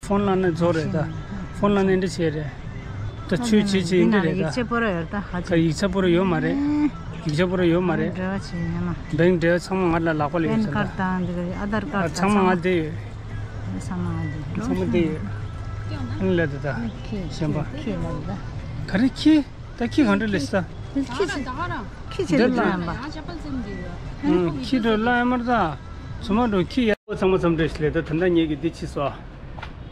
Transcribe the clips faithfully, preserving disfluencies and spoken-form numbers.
ཕོན་བླངས་ན་རྫོགས་རེད་ད། ཕོན་བླངས་ན་འདི་བྱས་རེད། ད་ཆོས་བྱེད་བྱེད་འདི་རེད་ད། ཡིག་ཆ་པོ་ར་ཡོད་ད་ཧ་ཅང་། ད་ཡིག་ཆ་པོ་ར་ཡོད་མ་རེད། ཡིག་ཆ་པོ་ར་ཡོད་མ་རེད། འབྲེལ་བ་བྱེད་ཡོད་མ། བེང་འབྲེལ་བ་ཚང་མ་ང་ལ་ལག་པ་ལ་ཡོད་ཟེར་ད། པན་ཁཌ་དང་འདི་ག་ཨ་དྷར་ཁཌ་ཚང་མ་ང་ལ་བསྡད་ཡོད། ཚང་མ་ང་ལ་བསྡད་ཡོད། ཚང་མ་བསྡད་ཡོད། ཨ་ནི་ལབ་ད་ད། ཁྱི་གཞན་པ། ཁྱི་ལབ་ད། ག་རེ་ཁྱི། ད་ཁྱི་གང་འདྲ་ལས་ས། ཁྱི་ཁྱི་ཆེ་འདི་ལ་ཡང་པ། ཁྱི་འདྲ་ལ་ཡང་མར་ད། ཚོ་མ་འགྲོ་ཁྱི་ཡ། ཚང་མ་ཚང་འདྲ་ཞིག་ལས་ད། ད་ལྟ་ངེད་ཀྱི་འདི་ཕྱིས་སོ།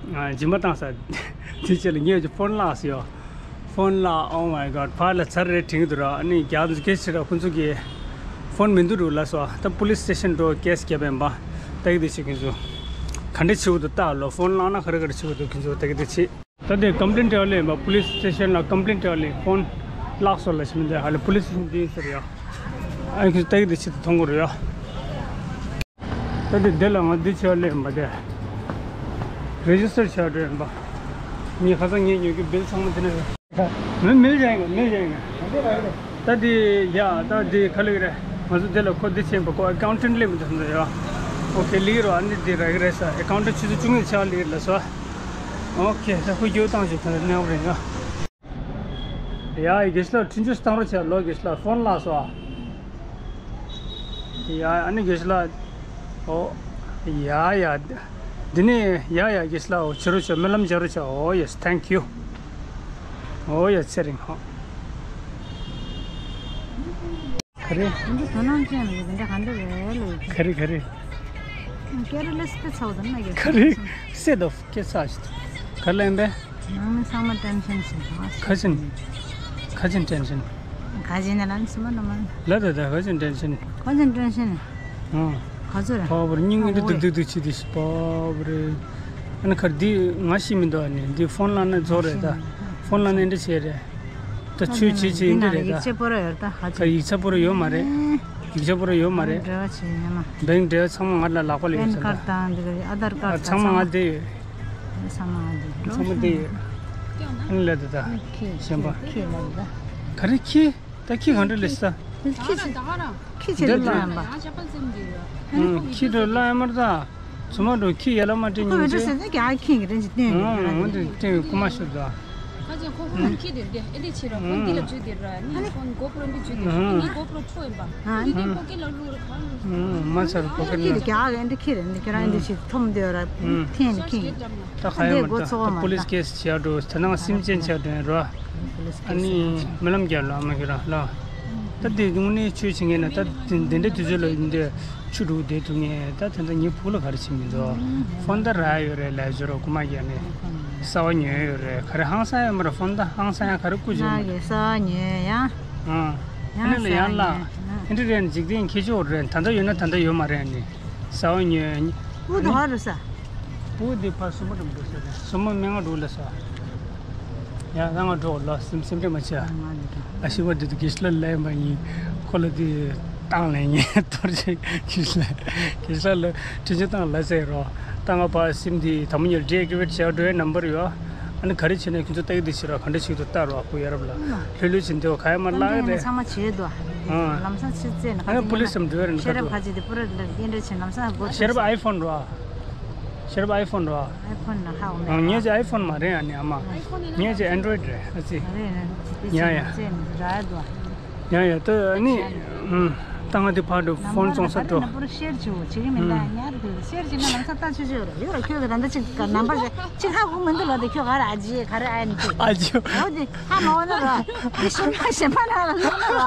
སྦྱིན་པ་བཏང་ས། འདི་ཆེ་ལ་ངེད་ཀྱི་ཕོན་བརླགས་སོ། ཕོན་བརླགས། Oh my god། ཕར་ལ་ཚར་རེ་དྲན་གྱི་འདུག་ར། ཨ་ནི་རྒྱ་མཚོ་སྐད་ཆེ་ར་ཁོ་ཚོ་གི་ཕོན་མི་འདུག་རུ་ལ་སོ། ད་པུ་ལིས་སི་ཊེ་ཤན་འགྲོ་ཀེ་སི་རྒྱབ་པ་ཡིན་པ། ད་གི་འདི་བྱེད་ཀྱི་འདུག་ག་འདྲ་བྱེད་དགོས་འདུག་ལྟ་ལོ། ཕོན་བརླགས་ན་ག་རེ་ག་རེ་བྱེད་དགོས་འདུག་ཁྱེད་ཚོ་ད་གི་འདི་བྱེད། ད་དེ་ཀམ་པི་ལེན་སྤྲད་ལེ་ཡིན་པ། པུ་ལིས་སི་ཊེ་ཤན་ལ་ཀམ་པི་ལེན་སྤྲད་ལེ། ཕོན་བརླགས་སོང་ལབ་བྱས་མི་འདུག་ཧ་ལས་པུ་ལིས་འདི་ཟེར་ཡ། ཨ་ཁྱོད་ད་གི་འདི་ཆེད་དུ་མཐོང་གི་རེད་ཡ། ད་དེ་དེ་ལ་ང་འདི་བྱས་ལེ་ཡིན་པ་དེ། རེ་ཇི་སི་ཊར་བྱས་འགྲོ་ཡིན་པ། ངས་ཁ་སང་ངས་ཉོ་རྒྱུ་བིལ་ཚང་མ་དེ་ནས་རེད། མི་མིལ་བྱས་ཡིན་ག་མིལ་བྱས་ཡིན་ག་ད་དེ་ཡ་ད་དེ་ག་ལེ་གི་རེད། ང་ཚོ་དེ་ལ་ཁོ་འདི་བྱས་ཡིན་པ། ཁོ་ཨེ་ཀའུན་ཊན་ཊི་ལེ་མི་འདུག་ཟེར་ཡ། ཨོ་ཁེ་ལེ་གི་རོ། ཨ་ནི་དེ་ར་གི་རེད་ས། ཨེ་ཀའུན་ཊན་ཊི་ཆུ་ཚོད་བཅུ་གཉིས་ཆགས་ལེ་གི་རེད་ལ་སོ། ཨོ་ཁེ། ད་ཁོ་རྒྱུ་བཏང་ཞིག་ད་ནས་རེད་ཡ། ཡ་ཡ་དགེ་བཤེས་ལགས་འཕྲིན་བཅོལ་བཏང་རོགས་བྱས་ལོ། དགེ་བཤེས་ལགས་ཕོན་བརླགས་སོང་། ཡ་ཨ་ནི་དགེ་བཤེས་ལགས། ཨོ། ཡ་ཡ། འདི་ནས་ཡ་ཡ་དགེ་བཤེས་ལགས། འོ་བྱེད་རོགས་བྱས། སྨོན་ལམ་རྒྱག་རོགས་བྱས། Oh yes, thank you. Oh yes, ཚེ་རིང་ཧོ། ག་རེ། འདི་དོ་སྣང་ཅན་ལ་འདི་འདྲ་ག་འདྲ་རེད་ལོ། ག་རེ་ག་རེ། ཀེ་རེ་ལེ་སི་པེ་ཚ་བོ་དང་ན་གེ་ག་རེ། སེ་དོ་སྐད་ཆ་ཞིག་ག་ལེན་པས། ནང་མི་ཚང་མ་ཊེན་ཤན་ཞིག་རེད། ཁ་ཆེན། ཁ་ཆེན་ཊེན་ཤན། ཁ་ཆེན་ནི་ལ་ནི་སུ་མ་ནོ་མ། ལ་ད་ད་ཁ་ཆེན་ཊེན་ཤན། ཁ་ཆེན་ཊེན་ཤན། ཨང་། ག་ཚོད་རེད། པ་བར་སྙིང་འདི་ཨ་འོ་ཏིག་ཏིག་ཏིག་ཆི་དི་ཤི་པ་བར། ཨ་ནི་ཁར་འདི་ང་ཤི་མི་འདུག་ཨ་ནི་འདི་ཕོན་ལ་ན་རྫོགས་རེད་ད། ཕོན་ལ་ན་འདི་བྱས་རེད། ད་ཆོས་བྱེད་བྱེད་འདི་རེད་ད། ཡིག་ཆ་པོ་ར་ཡོད་ད་ཧ་ད་ཅང་། ཡིག་ཆ་པོ་ར་ཡོད་མ་རེད། ཡིག་ཆ་པོ་ར་ཡོད་མ་རེད། འབྲེལ་བ་བྱེད་ཡོད་མ། བེང་འབྲེལ་བ་ཚང་མ་ང་ལ་ལག་པ་ལ་ཡོད་པན་ཟེར་ད། ཁར་དང་འདི་ག་ཨ་དར་ཁར་ཨ་ཚང་མ་ང་བསྡད་ཡོད། ཚང་མ་ང་བསྡད་ཡོད། ཚང་མ་བསྡད་ཡོད། ཨ་ནི་ལབ་ད་ད། ཁྱི་གཞན་པ། ཁྱི་ལབ་ད། ག་རེ་ཁྱི། ད་ཁྱི་གང་འདྲ་ལས་ས། ཁྱི་ཁྱི་ཁྱི་ཆེ་འདི་ལ། ཁྱི་ཆེ་འདི་ལ་ཡང་པ། ཁྱི་འགྲོ་ལ་ཡང་མར་ད། ཚོ་མ་འགྲོ་ཁྱི་ཡ་ལ་མ་དྲན་ཁོ་ཉིན་བོད་ཆེ། ཟེར་ནས་ཀྱང་ཁྱི་གི་རེན་ཅིག་སྟོན་གི་ཨང་། འོན་ཏེ་སྟོན་གི་ཁོ་མ་ཤོར་ད། ཁ་ཅན་ཁོ་ཁོ་ཁྱི་དེ་འདི་ཨེ་འདི་ཆེ་ར་ཁོ་འདི་ལ་བརྗོད་དེ་ར་ནི་ཁོ་གོ་པྲོ་འདི་བརྗོད་དེ་ར་ནི་གོ་པྲོ་ཕོ་ཡིན་པ། ཨ་འདི་ནི་ཁོ་ཀི་ལ་ལུ་ར་གང་ལུ། མ་ཚར་གོ་ཀི་ཁྱི་ལ་རྒྱག་གི་ཨེ་འདི་ཁྱི་རེད་འདི་ཁྱོད་རང་ཨེ་འདི་ཆེ་ཐོམ་འདི་ར་ཐེན་ནི་ཁྱི། ད་ཁ་ཡ་མ་ད་པུ་ལིས་ཀེ་སི་བྱས་འགྲོ་ད་ནང་སེམས་ཅན་བྱས་འགྲོ་ར། ཨ་ནི་སྨོན་ལམ་རྒྱབ་ལ་ཨ་མ་ཁྱོད་རང་ལ། ད་དེ་དངོས་གནས་ཆོས་བྱེད་མཁན་ན་ད་དེ་འདྲ་དུས་ཚོད་ལ་འདི་ཆུ་འགྲོ་བསྡད་ཐུབ་མཁན་ད་དེ་འདྲ་ངའི་ཕུགས་ལ་ག་རེ་བྱེད་མི་འདུག་ཕོན་ད་རག་ཡོད་རེད་ལབ་ཞོར་རྐུ་མ་རྒྱག་ནས་གསར་བ་ཉོས་ཡོད་རེད། ག་རེ་ཧང་སང་ཡོད་མ་རེད། ཕོན་ད་ཧང་སང་ཡང་ག་རེ་རྐུ་བྱེད་མ་རེད། གསར་བ་ཉོས་ཡང་། ཨ་ནི་ལ་ཡང་ལ་ཨེ་འདྲ་རེད་འཇིག་རྟེན་ཁྱེད་ཆོ་རེད། ད་ལྟ་ཡོད་ན་ད་ལྟ་ཡོད་མ་རེད་ནི། ཟ་བ་ཉོས། སྤུ་དུ་ཧ་རུ་ས། སྤུ་དེ་ཕར་སུ་མ་འགྲོ་འགྲོ་ཟེར་ནས་སུ་མ་མི་ང་འགྲོ་ལ་ས། ཡ་ད་ང་འགྲོ་ལ་སེམས་སེམས་ཁྲལ་མ་བྱེད་ཨ། ཨ་ཤི་བ་དེ་དུ་གིས་ལ་ལས་མ་ཡིན། ཁོ་ལ་དེ་བཏང་ལས་ཉེ་ཐོར་ཆེ་གིས་ལ་གིས་ལ་ལ་དྲིན་ཆེ་བཏང་ལ་ཟེར་རོ། ད་ང་ཕར་སེམས་དེ་དམ་ཉེར་ཌི་ཨེག་ཊི་ཝེ་ཊི་བྱས་འགྲོ་ཡའི་ནམ་བར་ཡོད། ཨ་ནི་ག་རེ་བྱས་ནས་ཁྱོད་ཚོ་ལྟ་གི་འདུག་ཟེར་རོ། ག་འདྲ་ཞིག་ཏུ་ལྟ་རོ་ཨ་ཁུ་ཡ་རབས་ལ་ལྷོད་ལྷོད་བྱེད་འདོད་ག་ཡ་མ་ལག་རེད། ཚང་མ་བྱེད་དོ། ཨ་ལམ་སང་ཕྱི་ཚེ་ནི་ཨ་ནི་པུ་ལིས་སམ་འགྲོ་རེད་ཤེ་རབ་ཁ་ཅིག་དེ་པུ་ར་ལ་ཡིན་འདྲ་བྱེད་ལམ་སང་སྒོ་ཤེ་རབ་ཨའི་ཕོན་རོ། ཤེ་རབ་ཨའི་ཕོན་རོ། ཨའི་ཕོན་ན་ཧ་འོ་མེད། ངས་ཀྱི་ཨའི་ཕོན་མ་རེད་ཨ་ནི་ཨ་མ། ངས་ཀྱི་ཨན་ཌོ་རོ་ཡིཌ་རེད་ཨ་ཙི། ཡ་ཡ། ཡ་ཡ་ད་ཨ་ནི། ད་ང་དེ་ཕར་འགྲོ་ཕོན་བཙོང་ས་འགྲོ། ནམ་བར་ཤེར་བྱེད་ཅིག་གི་མི་འདའ་ཉར་དུ་ཤེར་བྱེད་ན་ལམ་སང་ལྟ་ཆུ་ཆུ་ཡོད་ར་ཡོད་ར། ཁྱོད་ཀྱི་ད་ལྟ་ཅིག་ནམ་བར་ཅིག་ཧ་གོ་མི་འདུག་ལ་དེ་ཁྱོད་ག་ར་ཨ་ཇི་ག་ར་ཨ་ནི་ཁྱོད་ཨ་ཇི་འོ་དེ་ཧ་མ་འོ་ན་ར་དེ་ཤེར་མ་ཤེར་མ་ན་ལ་ལོ་ན་ར།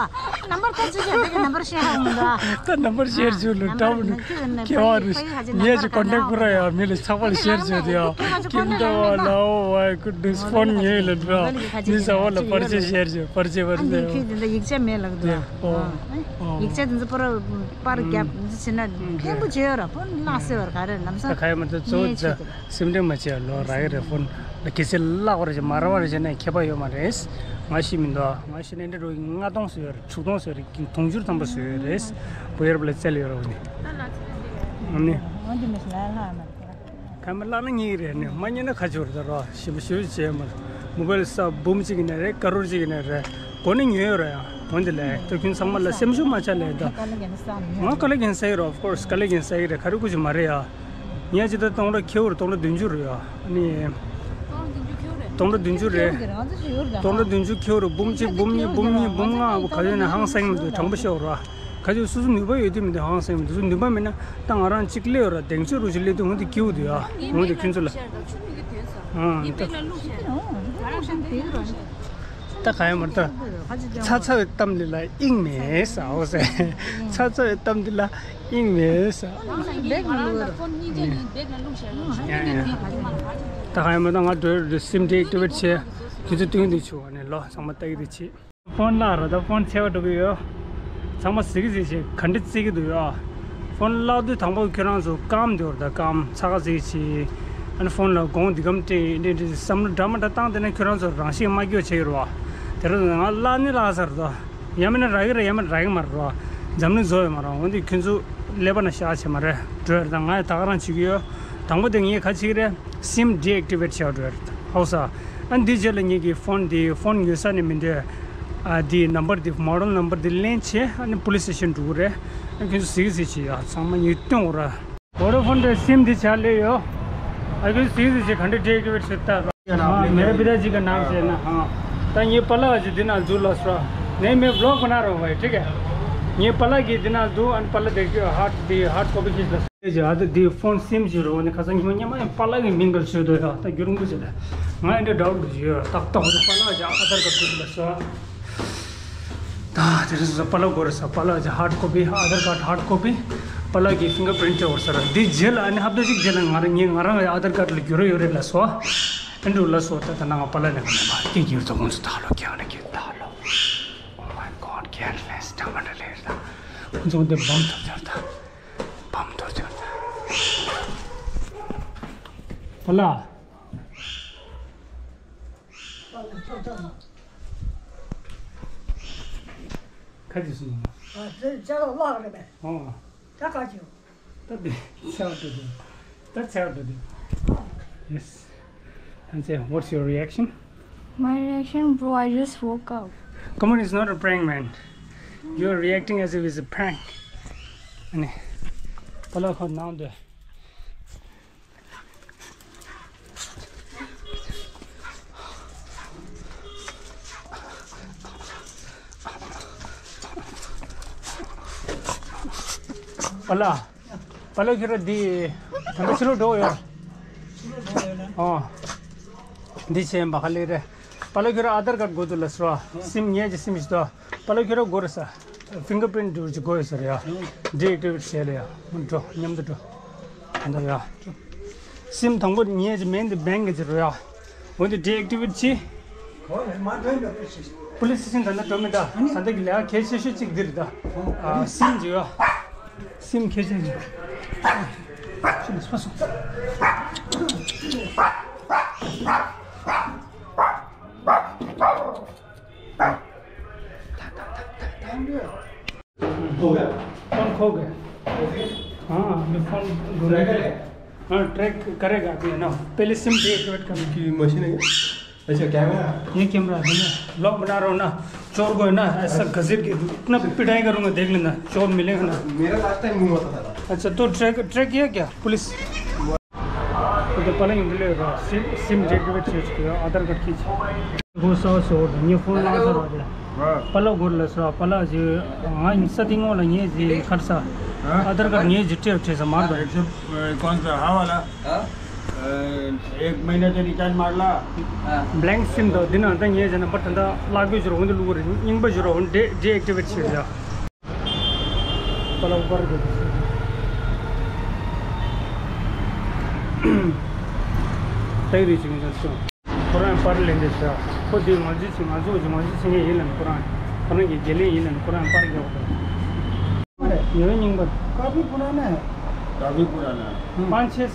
ནམ་བར་ལྟ་ཅི་བྱས་དེ་གི་ནམ་བར་ཤེར་ཧ་གོ་མི་འདུག་ད་ནམ་བར་ཤེར་བྱེད་ལ་འདྲ་བོ་ནི་ཁྱེད་བ་རེད། ངས་ཀྱི་ཀོན་ཊེག་པུ་ར་ཡ་མི་ལ་ཚགས་པར་ཤེར་བྱེད་དེ་ཡ་ཁྱིམ་ད་བ་ལ་འོ་བ་ཀུ་ཌིས་ཕོན་ཉོས་ལ་འདྲ་མི་ཟ་བ་ལ་པར་ཆས་ཤེར་བྱེད་པར་ཆས་པར་ཆས་ཁྱོད་དེ་འདྲ་ཡིག་ཆ་མེད་ལགས་འདུག་ཨོ་ཡིག་ཆ་དེ་ཚོ་པར་པར་རྒྱབ་འདི་བྱེད་ན་ཕན་པོ་བྱེད་ཡོད་ར་ཕོན་བརླག་སེ་བར་ག་རེ་ལམ་སང་ད་ག་ཡ་མ་ད་གཙོ་བོ་ད་སེམས་ཁྲལ་མ་བྱེད་ལོ་རག་གི་རེད། ཕོན་ལ་གལ་སྲིད་བརླག་པར་བྱེད་མ་རག་པར་བྱེད་ན་ཁྱད་པར་ཡོད་མ་རེད། ང་ཤི་མི་འདུག་ང་ཤི་ནས་འདྲ་འགྲོ་ལྔ་སྟོང་ཟེར་ཡོད་རེད། དྲུག་སྟོང་ཟེར་ཡོད་རེད། དུང་ཕྱུར་ཐམ་པ་ཟེར་ཡོད་རེད། བུ་ཡར་བ་ལ་བཙལ་ཡོད་རེད་ནི། ཁ་མི་བརླག་ན་ཉེས་རེད་ནི། མ་ཉེས་ན་ཁ་ཆུ་རེད་རོ། ཞིབ་ཞིབ་བྱས་མ་མོ་བལ་ས་འབུམ་གཅིག་ཡིན་ན་རེད། ཀ་རོར་གཅིག་ཡིན་ན་རེད། གོ་ནི་ཉོས་ཡོད་རེད་ཡ། འོན་ཏེ་ལས་ད་ཁྱོད་ཚང་མ་ལ་སེམས་ཤུགས་མ་ཆག་ལས་ད། ང་དཀའ་ལས་རྒྱག་ས་ཡོད་རེད། ཨོཕ་ཀོར་སི་དཀའ་ལས་རྒྱག་ས་ཡོད་རེད། ག་རེ་དགོས་ཀྱི་མ་རེད་ཡ། ངས་ཅི་ལྟར་སྟོང་ཕྲག་ཁེའུ་རེད། སྟོང་ཕྲག་བདུན་ཅུ་རེད་ཡ། ཨ་ནི། སྟོང་ཕྲག་བདུན་ཅུ་ཁེའུ་རེད། སྟོང་ཕྲག་བདུན་ཅུ་རེད། སྟོང་ཕྲག་བདུན་ཅུ་ཁེའུ་རེད། འབུམ་གཅིག་འབུམ་གཉིས་འབུམ་གཉིས་འབུམ་ལྔ་ག་ཡོད་ན་ཧང་སང་མི་འདུག་དྲང་པོ་བཤད་ར། ག་ཅིག་སོ་སོ་ནུས་པ་ཡོད་དུས་མི་འདུག་ཧང་སང་མི་འདུག་སོ་ནུས་པ་མེད་ན་ད་ང་རང་གཅིག་སླེབས་ཡོད་ར། གདེང་ཚོད་རུ་ཞིག་སླེབས་དུས་འོན་ཏེ་སྐྱིའུ་འདུག་ཡ། འོན་ཏེ་ཁྱོད་ཚོ་ལ། ཨང་ད། ད་ག་ཡང་མ་ད། ཚ་ཚ་བའི་གཏམ་འདི་ལ་དབྱིངས་མེད་ཟ་འོ་ཟེར། ཚ་ཚ་བའི་གཏམ་འདི་ལ་དབྱིངས་མེད་ཟ། ཡ་ཡ། ད་ག་ཡང་མ་ད་ང་འགྲོ་རེད། སིམ་ཌི་ཨེག་ཊི་ཝེཊ་བྱས། དུས་ཚོད་སྟོན་གྱི་འདུག་ཆུ་བ་ནས་ལོ་ཚང་མ་ལྟ་གི་འདུག་ཆེ། ཕོན་བརླག་ར། ད་ཕོན་འཚོལ་བར་འགྲོ་གི་ཡོད། ཚང་མ་གཟིགས་གཟིགས་བྱས་ག་འདྲ་བརྩི་གི་འདུག་ཡ། ཕོན་བརླག་དུས་དང་པོ་ཁྱོད་རང་ཚོ་སྐམ་འདུག་ར། ད་སྐམ་ཚ་ག་གཟིགས་བྱས། ཨ་ནི་ཕོན་ལ་གོང་འདི་གམ་སྤྲད་འདི་འདི་བསམ་བློ་འདྲ་མ་འདྲ་བཏང་དེ་ནས་ཁྱོད་རང་ཚོ་རང་ཤེད་མ་སྐྱོ་བྱེད་ཀྱི་རེད་བ། དེ་ར་ང་བརླག་ནི་བརླག་ས་རེད་དོ། ཡང་མིན་ན་རག་གི་རེད། ཡང་མིན་ན་རག་གི་མ་རེད་བ། འཛམ་གླིང་བཟོ་ཡོད་མ་རེད། འོན་ཏེ་ཁྱོད་ཚོ་ཀླད་པ་ན་ཤག་བྱེད་མ་རེད་འགྲོ་ཡ་རེད། ད་ང་ད་ག་རང་བྱེད་ཀྱི་ཡོད། དང་པོ་དེ་ངས་ག་བྱེད་ཀྱི་རེད། སིམ་ཌི་ཨེག་ཊི་ཝེཊ་བྱས་འགྲོ་ཡ་རེད། ཧའོ་ས། ཨ་འདི་རྗེས་ལ་ངེད་ཀྱི་ཕོན་འདི་ཕོན་ཉོ་ས་ནས་མི་འདོད། ཨ་འདི་ནམ་བར་འདི་མོ་ཌེལ་ནམ་བར་འདི་ལེན་བྱས་ཨ་ནི་པོ་ལིས་སི་ཊེ་ཤན་འགྲོ་གི་རེད། ཨ་ཁྱོད་ཚོ་གཟིགས་གཟིགས་བྱེད་ཡ། ཚང་མ་ཉིད་སྟོན་འོ་ར། ཝོ་ཌ་ཕོན་དེ་སིམ་འདི་བྱ་ལེ་ཡོད། ཨ་ཁྱོད་ཚོ་གཟིགས་གཟིགས་བྱེད་ག་འདྲ་ཌི་ཨེག་ཊི་ཝེཊ་བྱེད་ད། हाँ, मेरा पिताजी का नाम से है ना। हाँ। ད་ངའི་པ་ལགས་ཀྱིས་འདི་ན་འཛུལ་ལ་སོ། नहीं, मैं व्लॉग बना रहा हूँ भाई, ठीक है। ངའི་པ་ལགས་ཀྱིས་འདི་ན་འཛུལ། ཨ་ནི་པ་ལགས་དེ་ཧར་ཌི་ཧར་ཌི་ཀོ་པི་ཁྱེར་ལ་སོ། ཨ་ད་འདི་ཕོན་སིམ་ཞིག་རེད། འོ་ནི་ཁ་སང་ཉི་མ་སྔོན་མ་ཡང་པ་ལགས་ཀྱི་མིང་ག་ལ་བཟོས་འདུག་ཡ། ད་རྒྱུན་རིང་པོ་ཞིག་ལ་ང་ཡང་འདྲ་འདྲ་བོ་ཞིག་ཡོད། ཏག་ཏག་འོ་ད་པ་ལགས་ཀྱི་ཨ་དར་ཀར་བཟོས་འདུག་ལ་སོ། ད་དེ་རིང་སོ་སོ་པ་ལགས་དགོས་རེད་ས། པ་ལགས་ཀྱི་ཧར་ཌི་ཀོ་པི་ཨ་དར་ཀར་ཌི་ཧར་ཌི་ཀོ་པི། པ་ལགས་ཀྱི་ཕིང་གར་པི་རིན་ཊི་དེ་འོར་ས་ར། འདི་རྗེས་ལ་ཨ་ནི་ཧབ་ཏ་གཅིག་རྗེས་ལ་ང་རང་ངས་ང་རང་ཨ་དར་ཀར་ལ་འགྱུར་ཡོད་རེད་ལ་སོ། ཨེ་འགྲོ་ལ་སོ། ད་ད་ནང་པ་ལགས་ནས་ག་ནས་མ་སྐད་འགྱུར་ཚོ་ཁོང་ཚོ་ད་ལོ་ཀྱང་ནས་ཀྱི་ད་ལོ། Oh my God, careless ད་མ་འདྲ་ལས་ད། ཁོང་ཚོ་འདི་བམ་ཐོབ་ཚར་ད། བམ་ཐོབ་ཚར་ད། པ་ལགས། ཁ་ཅིག་སོང་ང་། ཨ་ཙི་ཅག་ལག་རེད་པས། ཨོ། ད་ཁ་ཅིག་ད་དེ་ཚེ་བ་དུ་དེ། ད་ཚེ་བ་དུ་དེ། Yes. And say, what's your reaction? My reaction, bro, I just woke up. Come on, it's not a prank, man. You're reacting as if it's a prank. ཨ་ནི། པ་ལགས་ཁོ་ནང་དུ། པ་ལགས། པ་ལགས་ཁྱོད་ར་འདི། ད་ལྟ་ཕྱི་ལོགས་འགྲོ་ཡོད། ཨོ། འདི་བྱས་ཡིན་པ་ག་ལེ་རེད། པ་ལགས་ཁྱོད་ར་ཨ་དར་ཀར་དགོས་འདུག་ལ་སོ། སིམ་ངེད་ཀྱི་སིམ་ཞིག་དོ། པ་ལགས་ཁྱོད་ར་དགོས་རེད་ས། ཕིང་གར་པི་རིན་ཊི་འདྲ་ཅིག་དགོས་ཡོད་ས་རེད་ཡ། ཌི་ཨེག་ཊི་ཝེཊ་བྱས་ལ་ཡ། འགྲོ་མཉམ་དུ་འགྲོ། ད་ལྟ་ཡ། སིམ་དང་པོ་ངེད་ཀྱི་མིང་འདི་བེང་གི་ཅིག་རེད་ཡ། འོ་འདི་ཌི་ཨེག་ཊི་ཝེཊ་བྱས། པོ་ལིས་སི་ཊེ་ཤན་ད་ལྟ་འགྲོ་མི་ད། ད་ལྟ་གི་ལས་ཀ་གལ་ཆེ་ཤོས་གཅིག་འདི་རེད་ད། ཨ་སིམ་ཅིག་ཡ། སིམ་གལ་ཆེ་ཤོས། ཕྱི་ལ་སོ་སོ། कौन खो गया? हाँ, अभी फोन ढूंढ रहे हैं। हाँ, ट्रैक करेगा अभी, है ना। पहले सिम डीएक्टिवेट करना। की मशीन है क्या? अच्छा, कैमरा। ये कैमरा है ना, लॉक बना रहा हूँ ना, चोर को है ना, ऐसा घसीट के इतना पिटाई करूंगा, देख लेना, चोर मिलेगा ना। मेरा लास्ट टाइम घूमा था साला। अच्छा, तो ट्रैक, ट्रैक किया क्या पुलिस? ཁོ་ཚོ་པ་ལགས་ཡོང་གི་ལས་ར། སིམ་སིམ་ཌི་ཨེག་ཊི་ཝེཊ་བྱས་ཆོག་གི། ཨ་དར་ཀར་ཁྱེར་ཆོག་སྒོ་ས་སོ་དང་ངའི་ཕོན་བརླག་ས་ར་དེ། हाँ। པ་ལགས་སྒོར་ལ་ས་པ་ལགས་ཟེར། ང་ཡིན་ས་དེ་ངོ་ལ་ངས་ཟེར་ཁར་ས། हाँ। ཨ་དར་ཀར་ངས་ཟེར་སྤྲད་བྱས་ས་མར་དང་། एक सौ, अ, कौन सा? हाँ वाला? हाँ। अ, एक महीने से रिचार्ज मार ला। हाँ। ब्लैंक सिम དང་འདི་ནང་ད་ངས་ཟེར་ན་པ་ད་ད་བརླག་དགོས་ཞུ་ར། འོན་ཏེ་བླུག་རེད། རྙིང་པ་ཞུ་ར། འོན་ཏེ་ཌི་ཨེག་ཊི་ཝེཊ་བྱས་ཡ། པ་ལགས་པར་དགོས་ཏེ། ཏའི་རིགས་ཅིག་ཡིན་ན་སོང་། ཁོ་རང་པར་ལེན་དེ་ཤ། ཁོ་དེ་ང་ཚོའི་ཆེད། ང་ཚོ་ཅི་ང་ཚོའི་ཆེད་ཡིན་ལ་ཁོ་རང་། ཁོ་རང་གི་དགེ་ལས་ཡིན་ལ་ཁོ་རང་པར་རྒྱག་པ་དང་། ཡོད་རྙིང་པ། काफी पुराना है। काफी पुराना है। पाँच छः।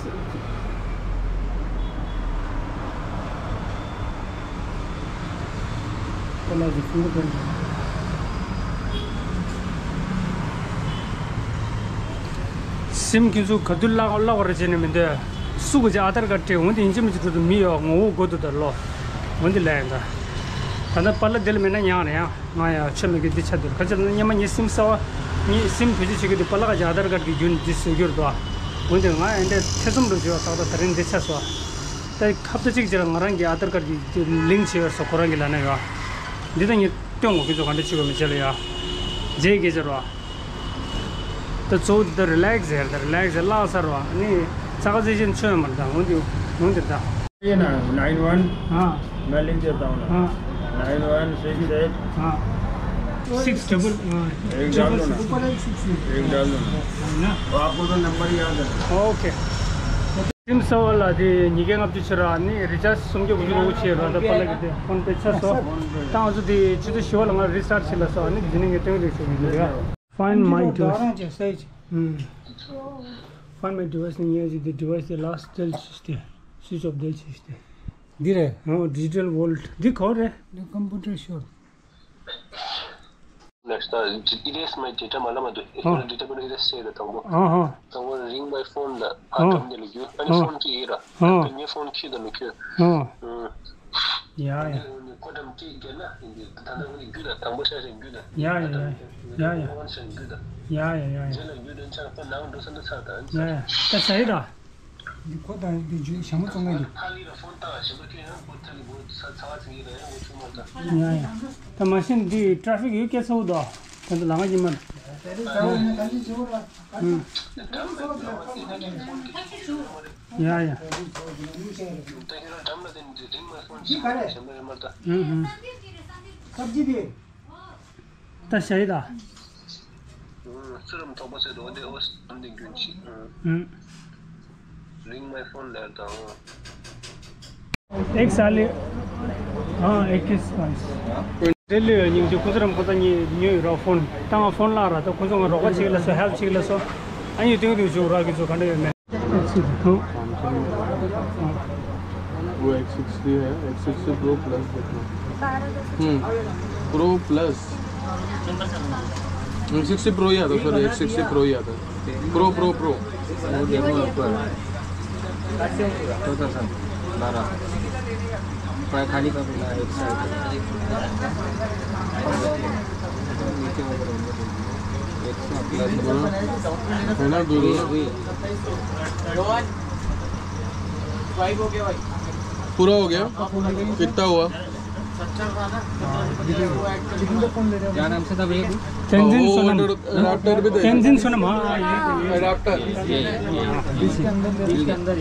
སིམ་ཁྱེད་ཚོ་ག་དུས་བརླག་བརླག་པར་བྱས་ནས་མི་འདོད། སུ་ག་ཅིག་ཨ་དར་ཀར་སྤྲད། འོན་ཏེ་ཡིན་གཅིག་མིན་གཅིག་འགྲོ་དུ་མི་ཡོད། ངོ་བོ་དགོས་འདུག་ད་ལོ། འོན་ཏེ་ལས་ཡིན་ད། ད་ལྟ་པ་ལགས་དེ་ལ་མེད་ན་ཉག་རེད་ཡ། ང་ཡ་ཆོ་མེད་གི་འདི་ཆ་འདུག་ག་ཅི་ལ་སྙམ་མ་ངའི་སིམ་གསར་བ། ངའི་སིམ་བེད་སྤྱོད་བྱེད་གི་འདི་པ་ལགས་ཀྱི་ཨ་དར་ཀར་གི་རྒྱུན་འདི་བཟོས་རྒྱུ་རེད་དོ། འོན་ཏེ་ང་ཨེ་འདྲ་ཐེ་ཚོམ་འགྲོ་བྱེད་པ་ཏག་ཏག་ད་རིང་འདི་ཆགས་སོང་། ད་ཁ་བརྡ་གཅིག་བྱས་ལ་ང་རང་གི་ཨ་དར་ཀར་གྱི་ལིང་ཀི་བྱས་ཡོད་སོ། ཁོ་རང་གི་ལ་ན་ཡོད། འདི་ད་ངས་སྟོན་དགོས་ཁྱོད་ཚོ་ག་འདྲ་བྱེད་དགོས་མི་བྱེད་ལ་ཡོད། རྗེས་ཀྱི་བྱེད་རོགས། ད་གཙོ་བོ་འདི་རི་ལེག་སི་ཟེར། ད་རི་ལེག་སི་ཟེར་ལག་ས་རོགས། ཨ་ནི་ཚ་ཁ་ཚེ་ཤེན་ཆོས་མར་ད་འོན་ཏེ་འོན་ཏེ་ད། ये ना, नाइन वन। हाँ। मैं लिख देता हूँ ना। हाँ। Nine one six eight. हाँ। सिक्स डबल, हाँ, एक डाल दो ना। Triple six. एक डाल दो ना। है ना? तो आपको तो नंबर याद है। ओके। སིམ་གསར་པ་ལ་དེ་ཉིས་བརྒྱ་ལྔ་བཅུ་ཕྱིར་ར། ནི་རི་ཅར་ཇི་སུམ་བརྒྱ་དགུ་བཅུ་ལོ་ཕྱིར་ར། ད་པ་ལ་གི་དེ་ཕོན་པེ་ཆ་སོ། ད་ང་ཚོ་དེ་ཆུ་ཚོད་བཞི་པ་ལ་ང་རི་སི་ཊར་ཊི་བྱེད་ལ་སོ། ཨ་ནི་དེ་ནས་ངས་སྟོན་རེ་ཞུ་གི་འདུག་ཡ། Find my device. ཨུམ། Find my device ནི་ངས་ཅིག་དེ་device དེ་ལ་སི་ཊི་ཊི་བྱས་ཏེ་སུའིཆ་ཨོཕ་དེ་བྱས་ཏེ། འདི་རེད། ཨོ། Digital Vault འདི་ག་རེད། འདི་ཀམ་པུ་ཊར་ཤོར། Next, uh, erase my data མ་ལབ་མ་འདུག་ཨ། Erase my data བྱས་ན་དང་པོ། ཨ་ཧ། དང་པོ་ring my phone ལ་ཨ་ཨ་འགྲམ་དེ་ལ་རྒྱུ། ཨ་ནི་ཨ་ཕོན་ཁྱེར་ཡིན་ར། ཨ་ཨ་ངའི་ཕོན་ཁྱེར་དང་ལ་ཁྱེར། ཨ་ཨ། ཡ་ཡ། ཁོ་འགྲམ་ཅིག་བརྒྱབ་ན་ཡིན་དུས་ད་ལྟ་ཁོ་ནི་རྒྱུ་དང་དང་པོ་ཆ་ཞིག་རྒྱུ་དང་། ཡ་ཡ་ཡ་ཡ། ཡ་ཡ། ཕོན་ཆ་རྒྱུ་དང་། ཡ་ཡ་ཡ་ཡ། རྗེས་ལ་རྒྱུ་དོན་ཆ་ལ་ཁོ་ནང་འགྲོ་ས་འདི་ཚར་དང་། ཡ་ཡ། ད་ཟ་ཡི་ར། འདི་ཁོ་དང་འདི་རྒྱུ་ཞྭ་མོ་བཙོང་མཁན་འདུག་ཐ་ལི་ལ་ཕོན་བཏང་ཞིམ་པོ་ཁྱོད་ཡང་ཁོ་ཐ་ལི་སྒོ་ས་ཚ་བ་ཚིག་ཡིན་ན་ཡང་ཁོ་ཆུང་མ་འདྲ། ཡ་ཡ། ད་མ་གཞི་འདི་ཊ་ཕིག་ཡོད་སྐད་ཚ་བོ་འདུག་ད་ཚོ་ལ་ང་ཉི་མ། ཨུམ། ཡ་ཡ། ཨུམ་ཨུམ། ད་ཤ་ཡི་ད། ཨུམ། ཚུ་རམ་ཐོག་པ་ཚེ་རྡོ་དེ་ཨོ་སམ་དེ་རྒྱུན་ཆི། ཨུམ། Ring my phone ལེར་དང་། ཨེག་ས་ལི། ཨ། ཨེག་ས་ལི་སི་པན་སི། དེ་ལས་སྙིང་རྗེ། ཁོ་ཚོ་རང་ཁོ་ཚོ་གཉིས་ཉོས་ཡོད་ར་ཕོན། ད་ང་ཕོན་བརླག་ར། ད་ཁོ་ཚོ་ང་རོགས་པ་བྱེད་ལ་སོ། ཧེལ་པ་བྱེད་ལ་སོ། ཨ་ནི་སྟོན་དུས་བཞུགས་ར། ཁྱོད་ཚོ་ག་འདྲ་ཡོད་མེད། वो एक्स सिक्सटी है, एक्स सिक्सटी प्रो प्लस देखना। हम्म, pro plus. X sixty pro ही आता, sorry, X sixty pro ही आता। Pro, pro, pro. वो देखो ऊपर। तो, तो, तो, बारह। पूरा खाली का पूरा एक साइड। नीचे वो करो, वो देखो। एक साइड प्लस। है ना, दो, दो ना? वही, वही। पूरा हो गया? कितना हुआ? क्या नाम से था भैया? तेंजिन सोनम। अडैप्टर भी दे। तेंजिन सोनम, हाँ, ये, ये। अडैप्टर। ये, ये, ये।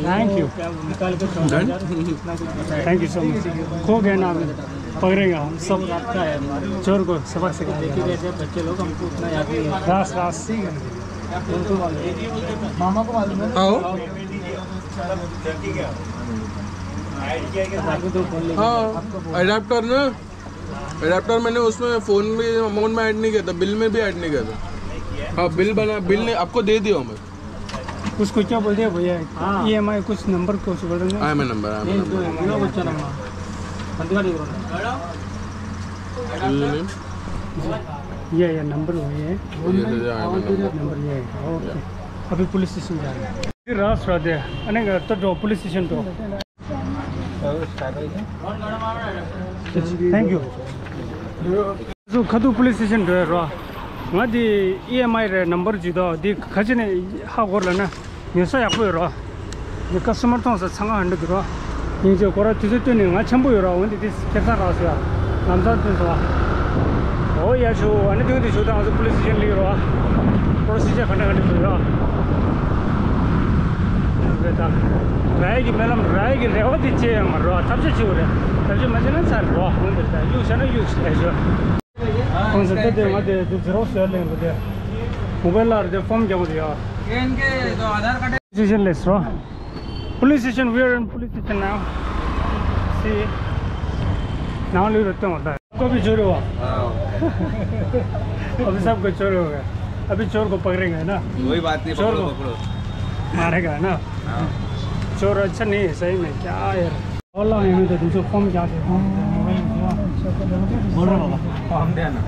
Thank you. निकाल के छोड़। Done? Thank you so much। खो गए ना अभी। पकड़ेगा हम सब। आपका है। चोर को सबक सिखा देगा। देखिए, जैसे बच्चे लोग, हमको उतना याद नहीं है। रास, रास। मामा को मालूम है? आओ। हाँ, अडेप्टर ना, अडेप्टर मैंने उसमें फ़ोन में, अमाउंट में ऐड नहीं किया था, बिल में भी ऐड नहीं किया था। हाँ, बिल बना, बिल ने आपको दे दिया हूँ मैं। उसको क्या बोलते हैं भैया? हाँ। ईएमआई कुछ नंबर कुछ बोल रहे हैं। I am a number, I am a number. ये, ये नंबर वही है। ये, ये, I am a number. Number ये है, ओके। अभी पुलिस स्टेशन जा रहे हैं। रास राधे, अनेक तो जो पुलिस स्टेशन तो। Thank you. So, ཁ་ཐུག་པུ་ལིས་སི་ཊེ་ཤན་འགྲོ་ཡ་རོ། ང་དེ་ཨི་ཨེམ་ཨའི་རེད། ནམ་བར་ཇི་དོ་དེ་ཁ་ཆེ་ནས་ཧ་གོ་ར་ན་ཉོ་ས་ཡག་པོ་ཡོད་རོ། དེ་ཀ་སི་ཊ་མར་མཐོང་ས་ཚང་ང་ཧན་འགྲོ་གི་རོ། ཡིན་ཅེ་ཁོ་ར་དུས་ཚོད་བཏོན་ནས་ང་འཆམ་པོ་ཡོད་རོ། འོན་ཏེ་དེ་ཁེ་ས་རག་སོ་ཡ། ལམ་སང་བཏོན་སོང་བ། ཨོ་ཡ་ཆུ་ཨ་ནི་དུས་དེ་ཆུ་དང་ང་ཚོ་པུ་ལིས་སི་ཊེ་ཤན་ལི་རོ། པོ་རོ་སི་ཇར་ག་འདྲ་ག་འདྲ་བཟོ་ཡོད། རེད་ད། ར་ཡ་གི་སྨོན་ལམ་ར་ཡ་གི་རེ་བ་དེ་ཅི་ཡང་མ་རོ། ཐབས་ཤེས་བྱེད་དགོས་རེད། ཐབས་ཤེས་མ་བྱས་ན་ཚར་རོ། འོན་ཏེ་ད་གཡུག་བྱས་ན་གཡུག་བྱས་ཞོ། ཁོང་ཚོ་ལྟ་དེ་ང་དེ་དེ་ཛི་རོག་སི་ཡར་ལེན་རེད་དེ། མོ་བའིལ་ལ་རེད་དེ་ཕོམ་རྒྱག་དགོས་རེད་ཡ། སི་ཊེ་ཤན་ལས་རོ། Police station, we are in police station now. See, now leave it down. आपको भी चोर हुआ। हाँ। अभी सबको चोर हो गया। अभी चोर को पकड़ेंगे ना। कोई बात नहीं, चोर पकड़ो, को। पकड़ो। मारेगा ना। हाँ। चोर अच्छा नहीं है सही में, क्या यार। वाला है, मैं तो दूसरे फोन क्या दे। बोल रहा बाबा। हम दे ना।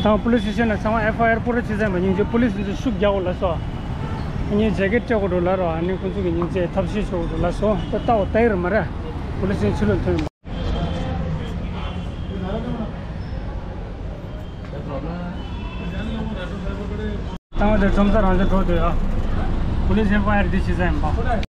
དང་པུ་ལིས་སི་ཊེ་ཤན་ལ་ཚང་མ་ཨེཕ་ཨའི་ཨར་པུ་ར་བྱེད་ཚར་བ་ཉིན་རྗེས་པུ་ལིས་ཚོས་ཤུགས་རྒྱག་དགོས་ལ་སོ། ངས་ཇེ་ཀེ་ཊི་སྤྲད་དགོས་འགྲོ་ལ་རོ། ཨ་ནི་ཁོང་ཚོ་གི་ཉིན་རྗེས་ཐབས་ཤེས་བྱེད་དགོས་འགྲོ་ལ་སོ། ད་ལྟ་བ་ལྟ་ཡི་རེད་མ་རེད། པུ་ལིས་ཚོས་ཕྱི་ལོགས་ཐོན། ད་ང་ཚོ་ཁྲོམ་ས་རང་ཚོ་འགྲོ་འདོད་ཡ། Police and Fire འདི་བྱེད་ས་ཡིན་པ།